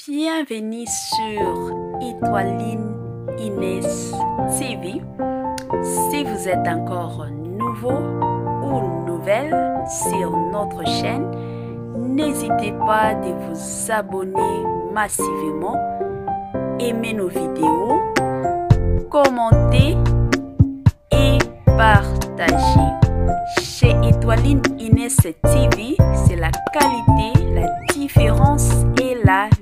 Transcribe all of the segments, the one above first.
Bienvenue sur Étoiline Inès TV. Si vous êtes encore nouveau ou nouvelle sur notre chaîne, n'hésitez pas de vous abonner massivement, aimer nos vidéos, commenter et partager. Chez Étoiline Inès TV, c'est la qualité, la différence et la vérité.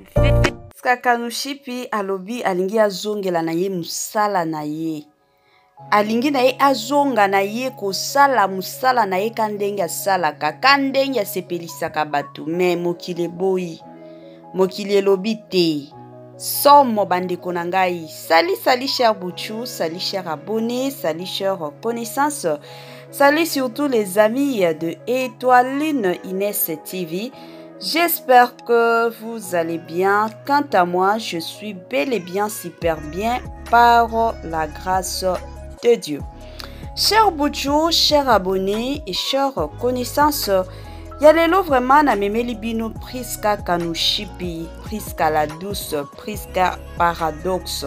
Kakanushipi alobi alingi azongela na ye mosala na ye alingi na ye azonga na ye kosala mosala na ye ka ndenge asalaka ka ndenge asepelisaka bato me mokili eboyi mokili elobi te somo bandeko na ngai sali sali cher buchu sali cher abonné sali cher connaissance sali surtout les amis de Étoiline Inès TV J'espère que vous allez bien. Quant à moi, je suis bel et bien super bien par la grâce de Dieu. Cher Bouchou, cher abonné et chers connaissances, ya lelo vraiment namemeli bino Priska Kanushipi, Priska la douce, Priska paradoxe.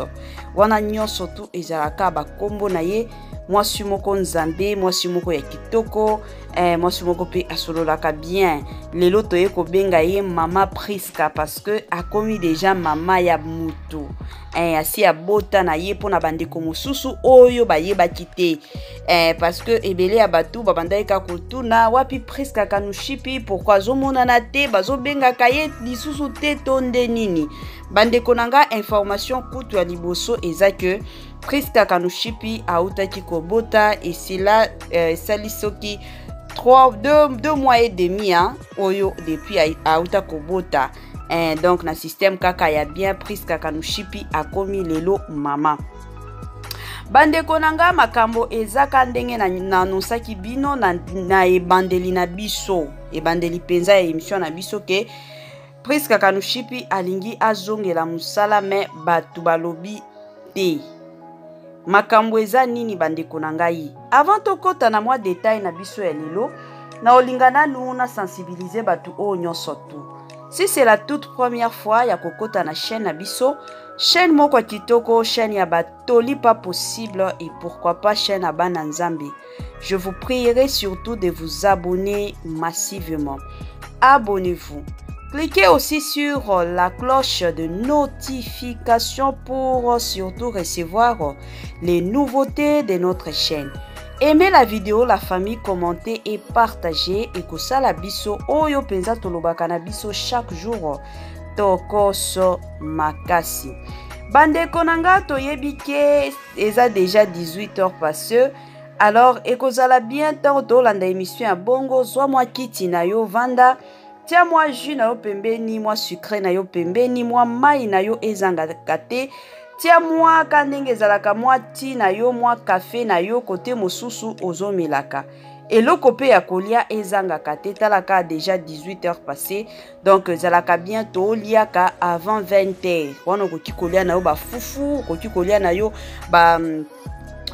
Wana nyonso tu ezalaka bakombo na ye mwasi moko nzambe mwasi moko ya kitoko eh, mwasi moko mpe asololaka bien lelo toye kobenga ye mama Priska parce que akomi deja mama ya mutu eh, asi abota na ye mpo na bandeko mosusu oyo bayebaki te eh, parce que ebele ya bato babandaki kaka kotuna wapi Priska Kanushipi pourkui azomonana te bazobengaka ye lisusu te to nde nini bandeko na nga information kutu ya liboso eza ke Priska Kanushipi autaki kobota esila eh, esali soki 3 2, 2 mois et demi hein, oyo depuis auta kobota eh, donc na système kaka ya bien Priska Kanushipi akomi lelo mama bandeko na nga makambo ezaka ndenge na, na anonsaki bino na, na ebandeli na biso ebandeli mpenza ya émission na biso ke Priska Kanushipi alingi azongela mosala me bato balobi te makambo eza nini bandeko na ngai avant tokɔta na mwa detail na biso ya lelo na olinga nanu na sensibiliser bato oyo nyonso tu si c'est la toute première fois ya kokɔta na chaîne na biso chaîne moko ya kitoko chaîne ya batoli pas possible et pourquoi pas chaîne ya bana nzambe je vous prierai surtout de vous abonner massivement abonnez-vous Cliquez aussi sur la cloche de notification pour surtout recevoir les nouveautés de notre chaîne. Aimez la vidéo, la famille, commentez et partagez. Et kosala biso oyo penza tolobaka na biso chaque jour tokoso makasi. Bandeko na nga toyebi ke eza déjà 18 heures passées. Alors ekozala bien ntango tolanda émission ya bongo zwa mwa kiti na yo vanda tia mwa jus na yo pembeni mwa sucre na yo pembeni mwa mai na yo ezangaka te tia mwa ka ndenge ezalaka mwa ti na yo mwa kafe na yo kote mosusu ozomelaka eloko mpe ya kolia ezangaka te talaka deja 18 heures passé donc ezalaka bien toliaka avant 20 heures wana okoki kolia na yo bafufu okoki kolia na yo ba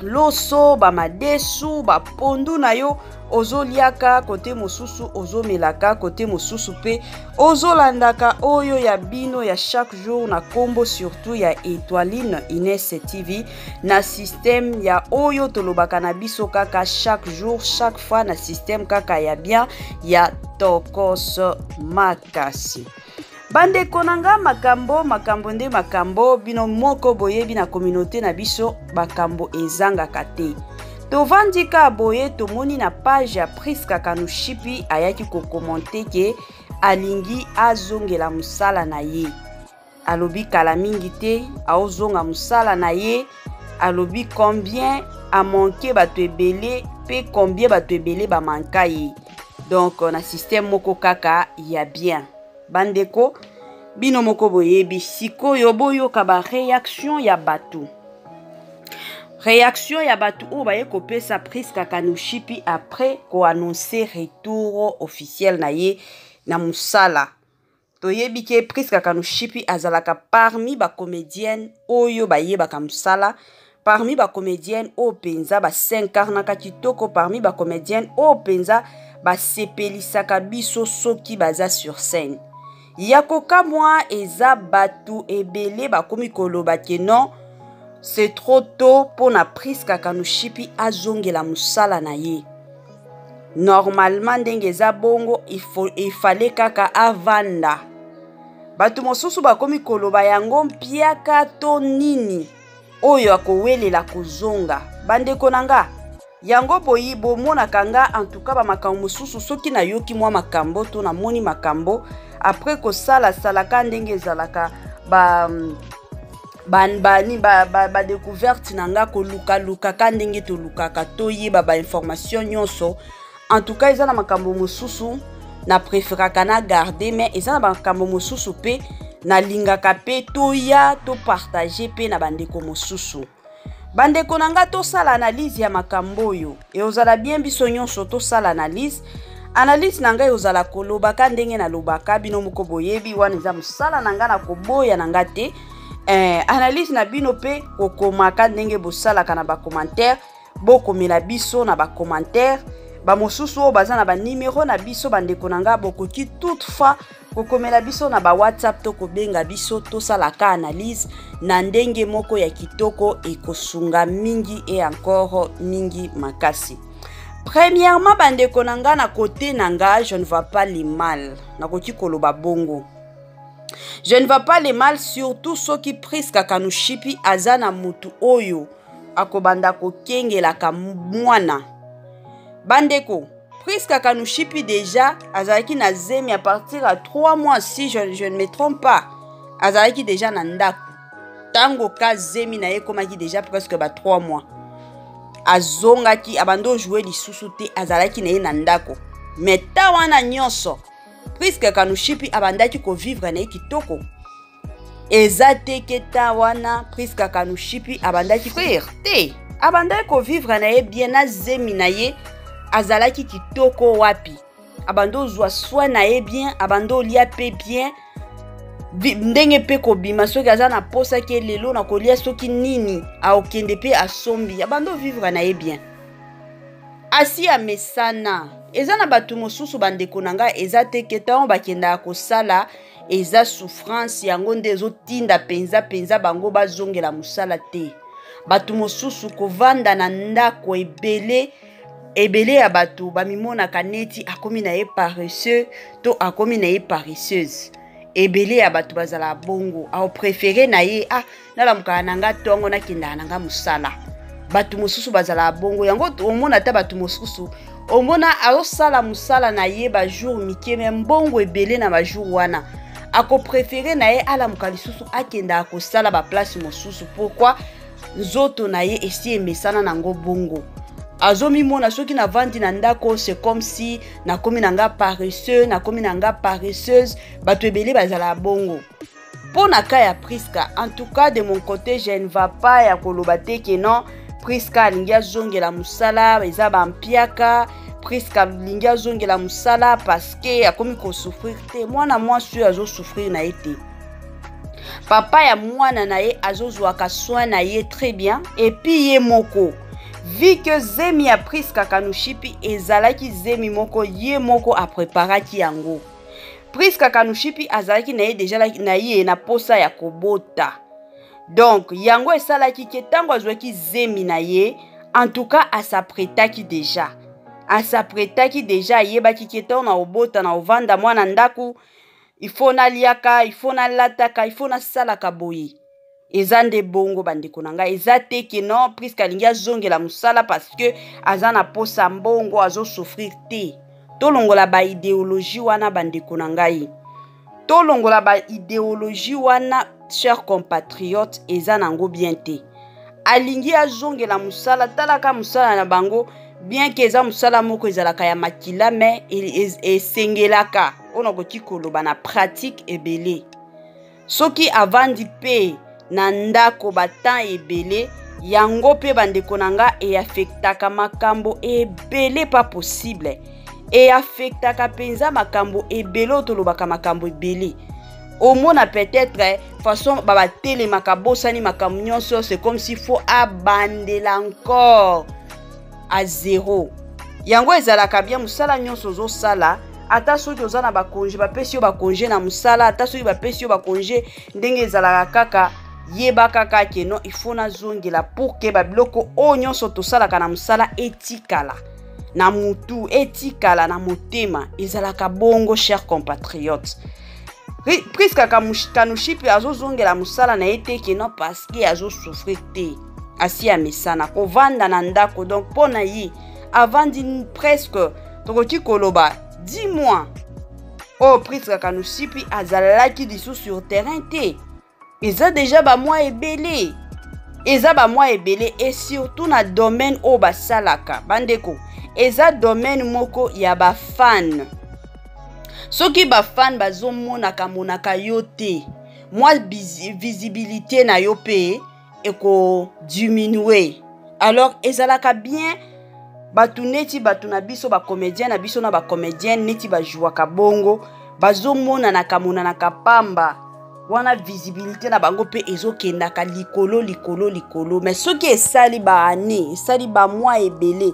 loso bamadesu bapondu na yo ozoliaka kote mosusu ozomelaka kote mosusu mpe ozolandaka oyo ya bino ya chaque jour na kombo surtout ya Etoiline Ines TV na système ya oyo tolobaka na biso kaka chaque jour chaque fois na système kaka ya bien ya tokos makasi bandeko na nga makambo makambo nde makambo bino moko boyebi na communauté na biso makambo ezangaka te tovandi ka boye tomoni na page ya Priska Kanushipi ayaki kokomante ke alingi azongela mosala na ye alobi kala mingi te aozonga mosala na ye alobi combien amanke bato ebele mpe combien bato ebele bamanka ye donc na système moko kaka ya bien bandeko bino moko boyebi sikoyo boyoka bareaction ya bato réaction ya bato oyo baye kopesa Priska Kanushipi après koannonce retour officiel na ye na mosala toyebi ke Priska Kanushipi azalaka parmi bacomédienne oyo bayebaka mosala parmi bacomédienne oyo mpenza basincarnaka kitoko parmi bacomédienne oyo mpenza basepelisaka biso soki baza sur scène. Ya kokamwa eza batu ebele bakomi koloba ke non, c'est trop tôt mpo na Priska Kanushipi azongela mosala na ye. Normalement ndenge eza bongo, il fallait kaka avanda. Bato mosusu bakomi koloba yango mpiaka to nini oyo akowelela kozonga. Bandeko na nga, yango boyi bomonaka nga en tout cas bamakambo mosusu, soki nayoki mwa makambo to namoni makambo après kosala-salaka ndenge ezalaka ba bani badécouverte ba na nga, kolukalukaka ndenge tolukaka toyeba bainformation nyonso. En tout cas, eza na makambo mosusu na préféraka na garder, mais eza na makambo mosusu mpe nalingaka mpe toya topartage mpe na bandeko mosusu. Bandeko na nga, tosala analyse ya makambo oyo, eozala bien biso nyonso tosala analyse. Analyse na ngai ozala kolobaka ndenge nalobaka, bino moko boyebi wana eza mosala na ngai, na koboya na nga te. Analyse na bino mpe kokomaka ndenge bosalaka na bacommentaire, bokomela biso na bacommentaire. Bamosusu oyo baza na banimero na biso, bandeko na nga, bokoki toutefois kokomela biso na bawhatsapp to kobenga biso, tosalaka analyse na ndenge moko ya kitoko, ekosunga mingi et encore mingi makasi. Premièrement, bandeko na nga, na côté na nga, je ne vois pas le mal. Nakoki koloba bongo, je ne vois pas le mal, surtout soki Priska Kanushipi aza na mutu oyo akobanda kokengelaka mwana. Bandeko, Priska Kanushipi déjà azalaki na zemi à partir ya 3 mois, si je ne me trompe pas. Azalaki déjà na ndako ntango ka zemi na ye ekomaki déjà presque ba 3 mois. Azongaki, abandi ojouer lisusu te, azalaki na ye na ndako. Mais ta wana nyonso, Priska Kanushipi abandaki kovivre na ye kitoko. Eza te ke ta wana Priska Kanushipi abandaki frire te, abandaki kovivre na ye bien na zemi na ye, azalaki kitoko. Wapi abandi ozwa soin na ye bien, abandi olia mpe bien, ndenge mpe kobima soki aza na posaki lelo na kolia soki nini, aokende mpe asombi, abandi ovivre na ye bien, asi amesana. Eza na bato mosusu, bandeko na ngai, eza te ke ntango bakendaka kosala eza souffrance, yango nde ezotinda mpenza mpenza bango bazongela mosala te. Bato mosusu kovanda na ndako ebele ebele ya bato bamimonaka neti akomi na ye paresseux to akomi na ye paresseuse. Ebele ya bato bazala bongo, aopréféré na ye: ah, nalamukaka na nga ntongo, nakendaka na nga mosala. Bato mosusu bazalaka bongo. Yango omona ata bato mosusu, omona azosala mosala na ye bajour mike, mais mbongo ebele na bajour wana, akopréféré na ye alamuka lisusu, akendaka kosala baplace mosusu. Pourquoi? Nzoto na ye esi emesana nango bongo. Azomimona soki navandi na ndako, c'est comme si nakomi na nga paresseux, nakomi na nga paresseuse. Bato ebele bazala bongo. Mpo na cas ya Priska, en tout cas de mon côté, je ne va pas ya koloba te ke non, Priska alingi azongela mosala, eza bampiaka. Priska alingi azongela mosala parce que akomi kosouffrir te. Mwana mwasi oyo azosouffrir na ye te, papa ya mwana na ye azozwaka soin na ye très bien. Et puis ye moko, vu que zemi ya Priska Kanushipi ezalaki zemi moko ye moko apreparaki yango, Priska Kanushipi azalaki na ye déjà na ye na posa ya kobota. Donc yango esalaki ke ntango azwaki zemi na ye, en tout cas as'apprêtaki déjà, as'apprêtaki déjà, ayebaki ke ntango na obota, na ovanda mwana ndako, il faut naliaka, il faut nalataka, il faut nasalaka boye. Eza nde bongo, bandeko na ngai. Eza te ke non, Priska alingi azongela mosala parce que aza na posa mbongo, azosouffrir te. Tolongola baidéologie wana, bandeko na ngai, tolongola baidéologie wana, chers compatriotes, eza nango bien te. Alingi azongela mosala, talaka mosala na bango, bien ke eza mosala moko ezalaka ya makila, mais esengelaka oyo nakoki koloba na pratique ebele. Soki avandi mpe na ndako batemps ebele, yango mpe, bandeko na nga, eaffectaka makambo ebele, pas possible. Eaffectaka mpenza makambo ebele oyo tolobaka, makambo ebele. Omona peut-être façon babatelemaka, bosani makambo nyonso, c'est comme si faut abandela encore à zéro. Yango ezalaka bien, mosala nyonso ozosala. Ata soki oza na bakonge, bapesi yo bakonge na mosala, ata soki bapesi yo bakonge ndenge ezalaka kaka, yeba kaka ke non, il faut nazongela pour ke babiloko oyo nyonso tosalaka na mosala etikala na mutu, etikala na motema. Ezalaka bongo, cher compatriote. Priska Kanushipi azozongela mosala na ye te ke non parce que azosouffrir te, asi amesana kovanda na ndako. Donc mpo na ye, avandi presque, tokoki koloba, 10 mois oyo Priska Kanushipi azalaki lisusu sur terrain te. Eza deja bamois ebele, eza bamois ebele, et surtout na domaine oyo basalaka, bandeko, eza domaine moko ya bafan. Soki bafan bazomonaka monaka yo te, mwa visibilité na yo mpe ekodiminue. Alors ezalaka bien bato neti bato na biso, bacomédien na biso na bacomédienne, neti bajouaka bongo, bazomonanaka monanaka pamba wana, visibilité na bango mpe ezokendaka likolo, likolo, likolo. Mais soki esali baane, esali bamois ebele,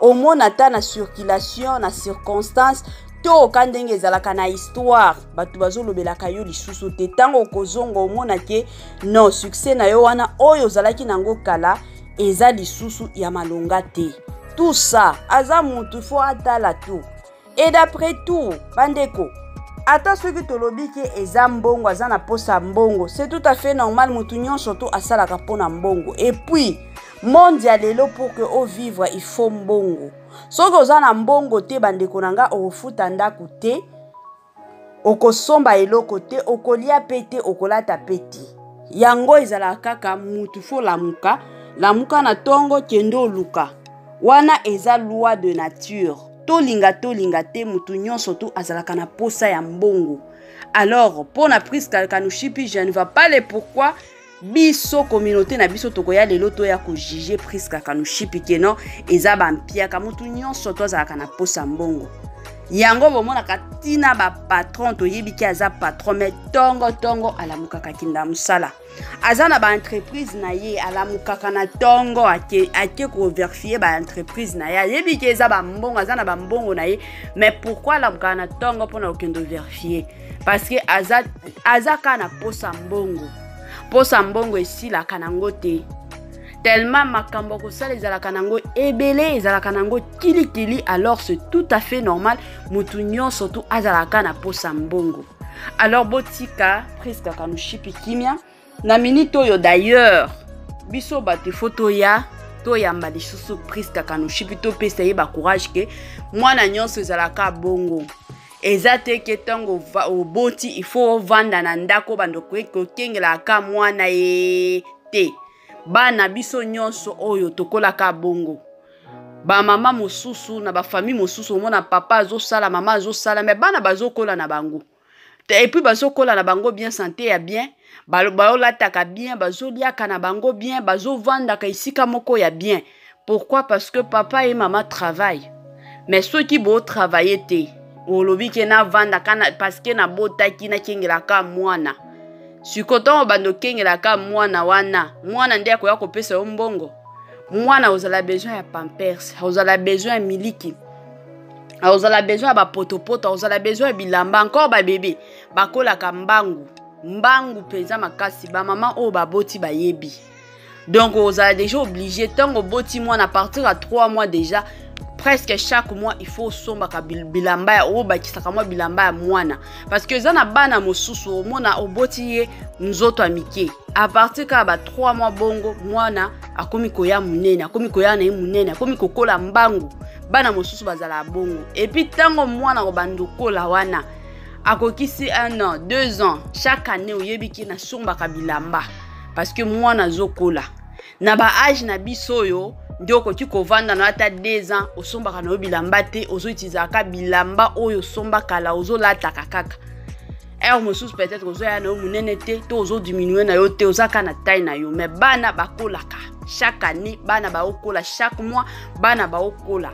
omona ata na circulation, na circonstance to oka ndenge ezalaka na histoire, bato bazolobelaka yo lisusu te. Ntango okozonga, omona ke non, succès na yo wana oyo ozalaki nango kala eza lisusu ya malonga te. Tout ça, aza mutu, faut atala tout. Et d'après tout, bandeko, ata soki tolobi ke eza mbongo, aza na posa mbongo, c'est tout à fait normal. Motu nyonso to asalaka mpona mbongo. Et puis monde ya lelo, pour que ovivre, il faut mbongo. Soki oza na mbongo te, bandeko na nga, okofuta ndako te, okosomba eloko te, okolia mpe te, okolata mpe te. Yango ezalaka kaka mutu faut lamuka, lamuka na ntongo, kende oluka. Wana eza loi de nature. Tolinga, tolinga te, mutu nyonso to azalaka na posa ya mbongo. Alors mpo na Priska Kanushipi, je ne vois pas le pourquoi biso communauté na biso tokoya lelo toya kojuger Priska Kanushipi ke non, eza bampiaka. Mutu nyonso to azalaka na posa mbongo. Yango bomonaka ntina bapatron, toyebi ke aza patron, mais ntongo ntongo alamukaka, kinda mosala. Aza na baentreprise na ye, alamukaka na ntongo, ake kovérifier baentreprise na ye. Ayebi ke eza bambongo, aza na bambongo na ye. Mais pourquoi alamukaka na ntongo mpona kokende ovérifier? Parce que aza kaka na posa mbongo. Posa mbongo esilaka nango te, tellement makambo ya kosala ezalaka nango ebele, ezalaka nango kilikili. Alors c'est tout à fait normal, motu nyonso tu azalaka na posa mbongo. Alors botika Priska Kanushipi kimia na minute oyo. D'ailleurs, biso bato ifo toya toyamba lisusu Priska Kanushipi, topesa ye bacourage ke mwana nyonso ezalaka bongo. Eza te ke ntango oboti, il faut ovanda na ndako, bando kokengelaka mwana ye te. Bana biso nyonso oyo tokolaka bongo. Bamama mosusu na bafamille mosusu, omona papa azosala, mama azosala, mais bana bazokola na bango, et puis bazokola na bango bien, santé ya bien, baolataka bien, bazoliaka na bango bien, bazovandaka esika moko ya bien. Pourquoi? Parce que papa et mama travaille. Mais soki botravaille te, olobi ke navandaka parce que nabotaki, nakengelaka mwana. Sikoyo ntango bando okengelaka mwana wana, mwana nde akoya kopesa yo mbongo? Mwana ozala besoin ya Pampers, ozala besoin ya miliki, ozala besoin ya bapotopoto, ozala besoin ya bilamba. Encore babebe bakolaka mbangu mbangu mpenza makasi. Bamama oyo baboti bayebi. Donc ozala déjà obligé, ntango oboti mwana, à partir ya 3 mois déjà, presque chaque mois il faut osombaka bilamba ya oyo, bakisaka mwa bilamba ya mwana, parce que eza na bana mosusu, omona oboti ye nzoto ya mike, à partir kaka ba 3 mois bongo, mwana akomi koya monene, akomi koya na ye monene, akomi kokola mbangu. Bana mosusu bazala bongo. Et puis ntango mwana kobanda okola wana, akokisi 1 an, 2 ans, chaque année oyebi ke nasombaka bilamba parce que mwana azokola. Na baage na biso oyo nde okoki kovanda na ata 2 ans, osombaka na yo bilamba te, ozoutilisaka bilamba oyo osomba kala, ozolataka kaka. Heure mosusu peut-être ozoya na yo monene te, to ozodiminue na yo te, oza kaka na taille na yo. Mais bana bakolaka chaque année, bana baokola chaque mois, bana baokola.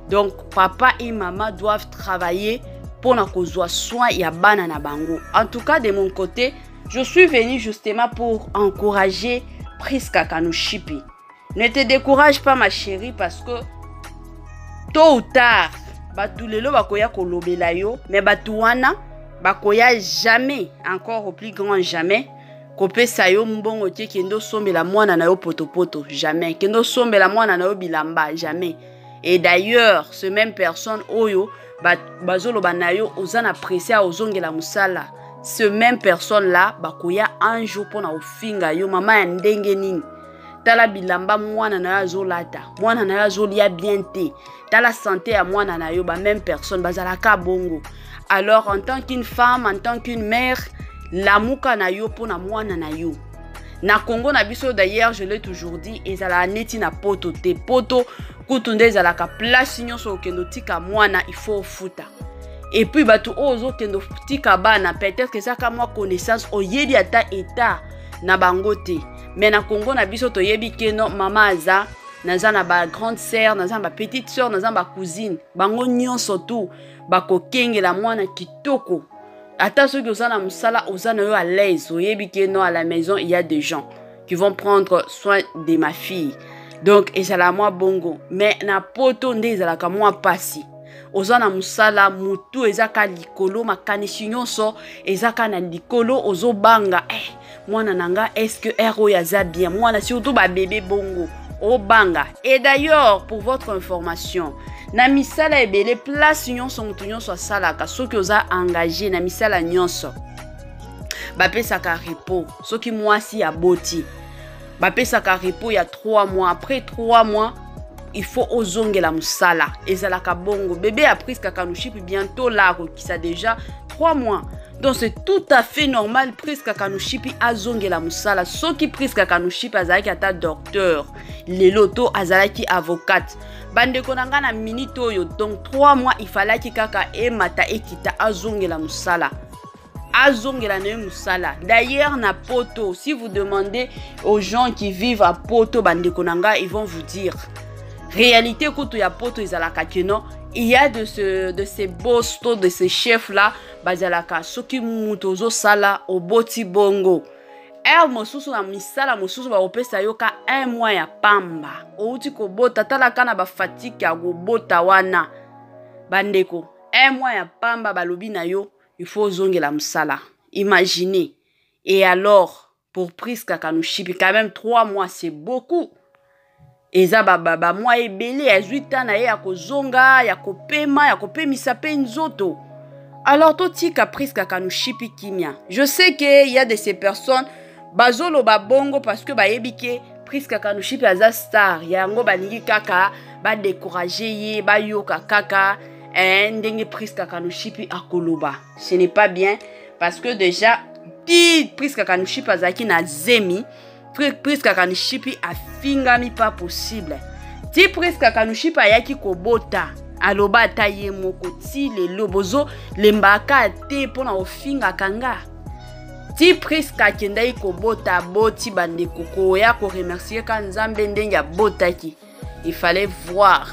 Donc papa et maman doivent travailler mpona kozwa soin ya bana na bango. En tout cas, de mon côté, je suis venu justement pour encourager Priska Kanushipi. Ne te décourage pas, ma chérie, parce que tôt ou tard Bato lelo bakoya kolobela yo, mais bato wana bakoya jamais, encore au plus grand jamais, kopesa yo mbongo te. Kende osombela mwana na yo potopoto, jamais. Kende osombela mwana na yo bilamba, jamais. Et d'ailleurs, ce même personne oyo bazoloba na yo oza na presse ya ozongela mosala, ce même personne là bakoya un jour mpona kofinga yo: mama ya ndenge nini? Tala bilamba mwana na yo azolata, mwana na yo azolia bien te, tala santé ya mwana na yo. Bameme personne bazalaka bongo. Alors, en tant qu'une femme, en tant qu'une mère, lamuka na yo mpona mwana na yo. Na Congo na biso, d'ailleurs, je l'ai toujours dit, ezalaka neti na Poto te. Poto kutu nde ezalaka place nyonso okende otika mwana, il faut ofuta. Et puis bato oyo ozokende otika bana, peut-être ezaka mwa connaissance, oyebi ata état na bango te. Mais na Congo na biso, toyebi ke no mama aza, naza na bagrande sœur, naza na bapetite sœur, naza na bacousine, bango nyonso tu bakokengela mwana kitoko. Ata soki oza na mosala, oza na yo à l'aise, oyebi ke non, à la maison il y a des gens qui vont prendre soin de ma fille. Donc ezalaka mwa bongo. Mais na Poto nde ezalaka mwa mpasi. Oza na mosala, motu eza ka likolo, makanisi nyonso eza ka na likolo, ozobanga mwana na nga, est-ce que heure oyo aza bien? Mwana, surtout babebe bongo, obanga. Et d'ailleurs, pour votre information, na misala ebele, place nyonso, motu nyonso asalaka, soki oza engagé na misala nyonso, bapesaka repos. Soki mwasi aboti, bapesaka repos ya 3 mois. Après 3 mois, il faut ozongela mosala. Ezalaka bongo. Bébé ya Priska Kanushipi, bientôt là akokisa déjà 3 mois, donc c'est tout à fait normal Priska Kanushipi azongela mosala. Soki Priska Kanushipi azalaki ata docteur lelo to azalaki avocate, bandeko na ngai, na minute oyo, donc 3 mois ifalaki kaka emata ekita, azongela mosala, azongela na ye mosala. D'ailleurs, na Poto, si vous demandez aux gens qui vivent à Poto, bandeko na ngai, ils vont vous dire réalité kutu ya Poto ezalaka ke non, il y a de ces boss to de ces chefs là bazalaka, soki moto ozosala, oboti bongo, heure mosusu na misala mosusu bakopesa yo ka un mois ya pamba. Outi kobota, talaka na bafatike ya kobota wana, bandeko, un mois ya pamba, balobi na yo il faut ozongela mosala. Imaginez. Et alors, pour Priska Kanushipi, quand même, 3 mois, c'est beaucoup. Eza bamwa ebele. Azwi ta na ye ya kozonga, ya kopema, ya kopemisa mpe nzoto. Alors totika Priska Kanushipi kimia. Je sais que y a de ces personnes bazoloba bongo parce que bayebi ke Priska Kanushipi aza star, yango balingi kaka badécourage ye, bayoka kaka ndenge Priska Kanushipi akoloba. Ce n'est pas bien, parce que déjà ti Priska Kanushipi azalaki na zemi, Priska Kanushipi afingami pas possible. Ti Priska Kanushipi ayaki kobota, aloba ata ye moko: ti lelo bozolembaka te mpona kofingaka nga. Ti Priska akendaki kobota, aboti, bandeko, koya koremercier ka Nzambe ndenge abotaki, il fallait voir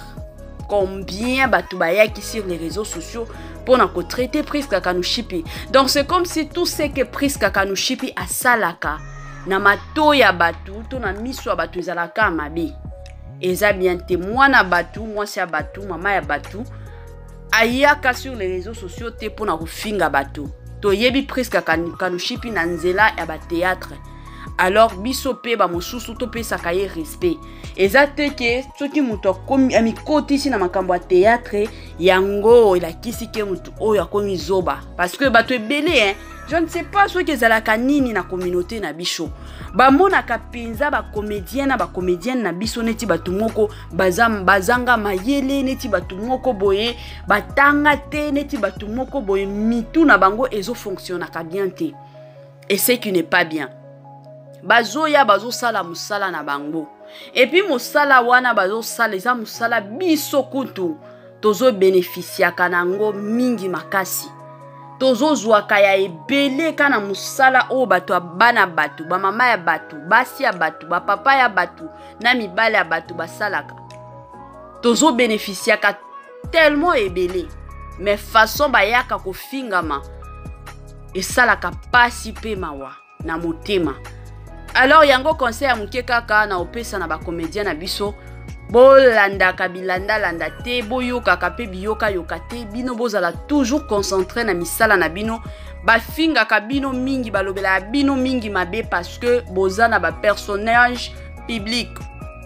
combien bato bayaki sur les réseaux sociaux mpona kotraiter Priska Kanushipi. Donc c'est comme si tout ce que Priska Kanushipi asalaka, na matoi ya bato to na miso ya bato, ezalaka mabe. Eza bien te. Mwana bato, mwasi ya bato, mama ya bato ayaka sur les réseaux sociaux te mpona kofinga bato. Toyebi Priska Kanushipi na nzela ya bathéâtre. Alors biso mpe bamosusu topesaka ye respect. Eza te ke soki moto amikotisi na makambo ya théâtre, yango elakisi ke moto oyo akomi zoba. Parce que bato ebele, hein, je ne sais pas soki ezalaka nini na communauté na biso, bamonaka mpenza bacomédien na bacomédienne na biso neti bato moko bazanga mayele, neti bato moko boye batanga te, neti bato moko boye mitu na bango ezofonctionnaka bien te. Et ce qui n'est pas bien, bazoya, bazosala mosala na bango. Et puis mosala wana bazosala eza mosala biso kutu tozobénéficiaka na yango mingi makasi, tozozwaka ya ebele ka na mosala oyo bato ya bana, bato bamama ya bato, basi ya bato, bapapa ya bato na mibali ya bato basalaka. Tozobénéficiaka tellement ebele, mais façon bayaka kofingama esalaka pasi mpe mawa na motema. Alors yango, conseil ya moke kaka na opesa na bacomédien na biso. Bolandaka bilandalanda te, boyokaka mpe biyokayoka te. Bino bozala toujours concentré na misala na bino. Bafingaka bino mingi, balobelaka bino mingi mabe parce que boza na bapersonnage public,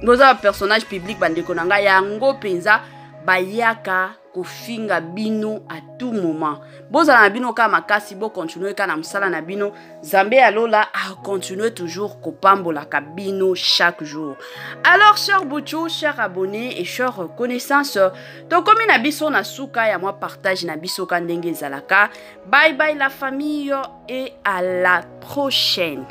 boza bapersonnage public. Bandeko na ngai, yango mpenza bayaka kofinga bino à tout moment. Bozala na bino kaka makasi, bokontinue kaka na mosala na bino. Nzambe ya lola akontinue toujours kopambolaka bino chaque jour. Alors, cher Buchu, cher abonné et cher connaissance, tokomi na biso na suka ya mwa partage na biso ka ndenge ezalaka. Bye bye la famille et à la prochaine.